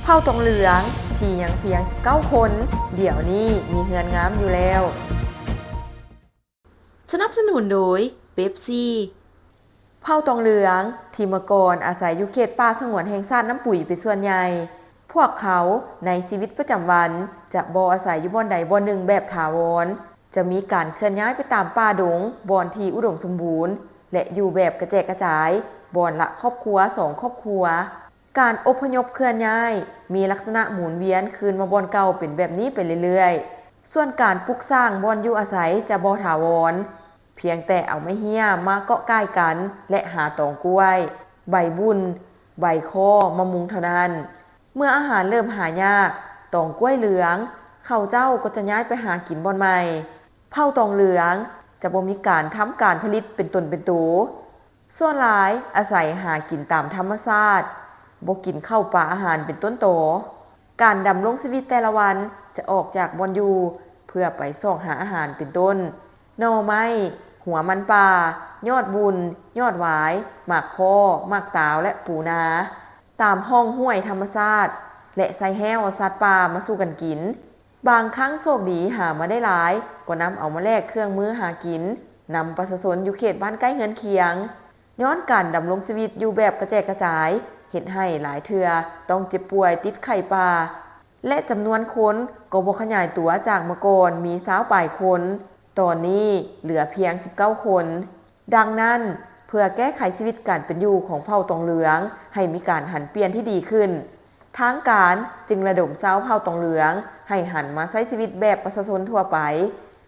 ເຜົ່າຕອງເຫຼືອງທີ່ຍັງພຽງສິບເກົ້າຄົນ ດຽວນີ້ມີເຮືອນງາມຢູ່ແລ້ວ. ສະໜັບສະໜູນໂດຍ ເປັບຊີ. ເຜົ່າຕອງເຫຼືອງທີ່ເມື່ອກ່ອນອາໄສຢູ່ເຂດປ່າສະຫງວນແຫ່ງຊາດນ້ຳປຸຍເປັນສ່ວນໃຫຍ່. ພວກເຂົາໃນຊີວິດປະຈຳວັນຈະບໍ່ອາໄສຢູ່ບ່ອນໃດບ່ອນໜຶ່ງແບບຖາວອນ, ຈະມີການເຄື່ອນຍ້າຍໄປຕາມປ່າດົງບ່ອນທີ່ອຸດົມສົມບູນ ແລະ ຢູ່ແບບກະແຈກກະຈາຍ ບ່ອນລະຄອບຄົວສອງຄອບຄົວ. ການອົບພະຍົບເຄື່ອນຍ້າຍມີລັກສະນະໝູນວຽນຄືນມາບ່ອນເກົ່າເປັນແບບນີ້ໄປເລື້ອຍໆ. ສ່ວນການປຸກສ້າງບ່ອນຢູ່ອາໄສຈະບໍ່ຖາວອນ, ພຽງແຕ່ເອົາໄມ້ເຮ້ຍມາເກາະກ່າຍກັນ ແລະ ຫາຕອງກ້ວຍ, ໃບບຸ່ນ, ໃບຄໍ່ມາມຸງເທົ່ານັ້ນ. ເມື່ອອາຫານເລີ່ມຫາຍາກ, ຕອງກ້ວຍເຫຼືອງ, ເຂົາເຈົ້າກໍຈະຍ້າຍໄປຫາກິນບ່ອນໃໝ່. ເຜົ່າຕອງເຫຼືອງຈະບໍ່ມີການທຳການຜະລິດເປັນຕົນເປັນໂຕ. ສ່ວນຫຼາຍອາໄສຫາກິນຕາມທຳມະຊາດ, ບໍ່ກິນເຂົ້າປາອາຫານເປັນຕົ້ນຕໍ. ການດຳລົງຊີວິດແຕ່ລະວັນຈະອອກຈາກບ່ອນຢູ່ເພື່ອໄປຊອກຫາອາຫານເປັນຕົ້ນ ໜໍ່ໄມ້, ຫົວມັນປ່າ, ຍອດບຸ່ນ, ຍອດຫວາຍ, ໝາກຄໍ່, ໝາກຕາວ ແລະ ປູນາ ຕາມຮ່ອງຫ້ວຍທຳມະຊາດ ແລະ ໃສ່ແຮ້ວເອົາສັດປ່າມາສູ່ກັນກິນ. ບາງຄັ້ງໂຊກດີຫາມາໄດ້ຫຼາຍ ກໍນຳເອົາມາແລກເຄື່ອງມືຫາກິນນຳປະຊາຊົນຢູ່ເຂດບ້ານໃກ້ເຮືອນຄຽງ. ຍ້ອນການດຳລົງຊີວິດຢູ່ແບບກະແຈກກະຈາຍ ເຮັດໃຫ້ຫຼາຍເທື່ອຕ້ອງເຈັບປ່ວຍຕິດໄຂ້ປ່າ ແລະ ຈຳນວນຄົນກໍບໍ່ຂະຫຍາຍຕົວຈາກເມື່ອກ່ອນມີຊາວປາຍຄົນ, ຕອນນີ້ເຫຼືອພຽງສິບເກົ້າຄົນ. ດັ່ງນັ້ນ, ເພື່ອແກ້ໄຂຊີວິດການເປັນຢູ່ຂອງເຜົ່າຕອງເຫຼືອງໃຫ້ມີການຫັນປ່ຽນທີ່ດີຂຶ້ນ, ທາງການຈຶ່ງລະດົມຊາວເຜົ່າຕອງເຫຼືອງໃຫ້ຫັນມາໃຊ້ຊີວິດແບບປະຊາຊົນທົ່ວໄປ,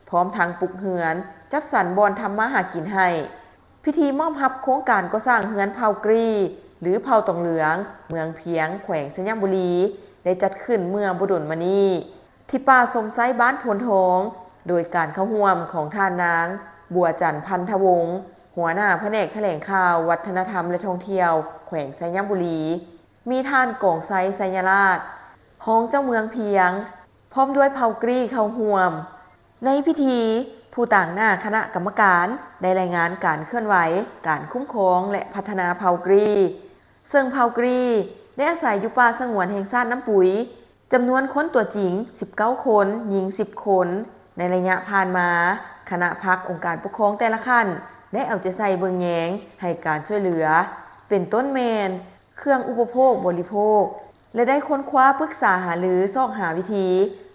ພ້ອມທັງປຸກເຮືອນ, ຈັດສັນບ່ອນທຳມາຫາກິນໃຫ້. ພິທີມອບຮັບໂຄງການກໍ່ສ້າງເຮືອນເຜົ່າກຣີ ຫຼື ເຜົ່າຕອງເຫຼືອງ ເມືອງພຽງ ແຂວງໄຊຍະບູລີ ໄດ້ຈັດຂຶ້ນເມື່ອບໍ່ດົນມານີ້ ທີ່ປ່າຊົມໄຊ ບ້ານໂພນທອງ ໂດຍການເຂົ້າຮ່ວມຂອງທ່ານນາງ ບົວຈັນ ພັນທະວົງ ຫົວໜ້າພະແນກຖະແຫຼງຂ່າວ ວັດທະນະທຳ ແລະ ທ່ອງທ່ຽວ ແຂວງໄຊຍະບູລີ, ມີທ່ານ ກອງໄຊ ໄຊຍະລາດ ຮອງເຈົ້າເມືອງພຽງ ພ້ອມດ້ວຍເຜົ່າກຣີເຂົ້າຮ່ວມ. ໃນພິທີ, ຜູ້ຕາງໜ້າຄະນະກຳມະການໄດ້ລາຍງານການເຄື່ອນໄຫວ, ການຄຸ້ມຄອງ ແລະ ພັດທະນາເຜົ່າກຣີ, ເຊິ່ງເຜົ່າກຣີໄດ້ອາໄສຢູ່ປ່າສະຫງວນແຫ່ງຊາດນ້ຳປຸຍ, ຈຳນວນຄົນຕົວຈິງສິບເກົ້າຄົນ, ຍິງສິບຄົນ. ໃນໄລຍະຜ່ານມາ, ຄະນະພັກອົງການປົກຄອງແຕ່ລະຂັ້ນໄດ້ເອົາໃຈໃສ່ເບິ່ງແຍງໃຫ້ການຊ່ວຍເຫຼືອ, ເປັນຕົ້ນແມ່ນເຄື່ອງອຸປະໂພກບໍລິໂພກ ແລະ ໄດ້ຄົ້ນຄວ້າປຶກສາຫາລືຊອກຫາວິທີ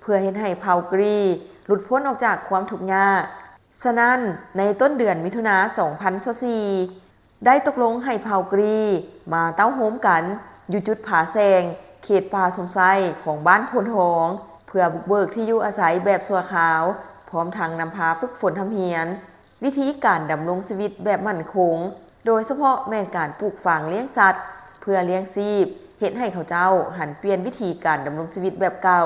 ເພື່ອເຮັດໃຫ້ເຜົ່າກຣີຫຼຸດພົ້ນອອກຈາກຄວາມທຸກຍາກ. ສະນັ້ນ, ໃນຕົ້ນເດືອນມິຖຸນາ ສອງພັນຊາວສີ່ ໄດ້ຕົກລົງໃຫ້ເຜົ່າກຣີມາເຕົ້າໂຮມກັນຢູ່ຈຸດຜາແຊງ ເຂດປ່າຊົມໄຊຂອງບ້ານໂພນທອງ ເພື່ອບຸກເບີກທີ່ຢູ່ອາໄສແບບຊົ່ວຄາວ, ພ້ອມທັງນຳພາຝຶກຝົນຮ່ຳຮຽນ ວິທີການດຳລົງຊີວິດແບບໝັ້ນຄົງ, ໂດຍສະເພາະແມ່ນການປູກຝັງລ້ຽງສັດເພື່ອລ້ຽງຊີບ, ເຮັດໃຫ້ເຂົາເຈົ້າຫັນປ່ຽນວິທີການດຳລົງຊີວິດແບບເກົ່າ,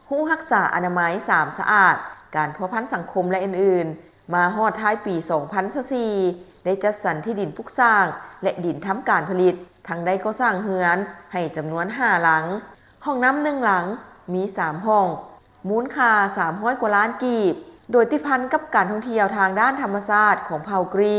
ຮູ້ຮັກສາອະນາໄມ ສາມສະອາດ, ການພົວພັນສັງຄົມ ແລະ ອື່ນໆ. ມາຮອດທ້າຍປີສອງພັນຊາວສີ່ ໄດ້ຈັດສັນທີ່ດິນປຸກສ້າງ ແລະ ດິນທຳການຜະລິດ, ທັງໄດ້ກໍ່ສ້າງເຮືອນໃຫ້ຈຳນວນຫ້າຫຼັງ. ຫ້ອງນ້ຳໜຶ່ງຫຼັງມີສາມຫ້ອງ, ມູນຄ່າສາມຮ້ອຍກວ່າລ້ານກີບ, ໂດຍຕິດພັນກັບການທ່ອງທ່ຽວທາງດ້ານທຳມະຊາດຂອງເຜົ່າກຣີ.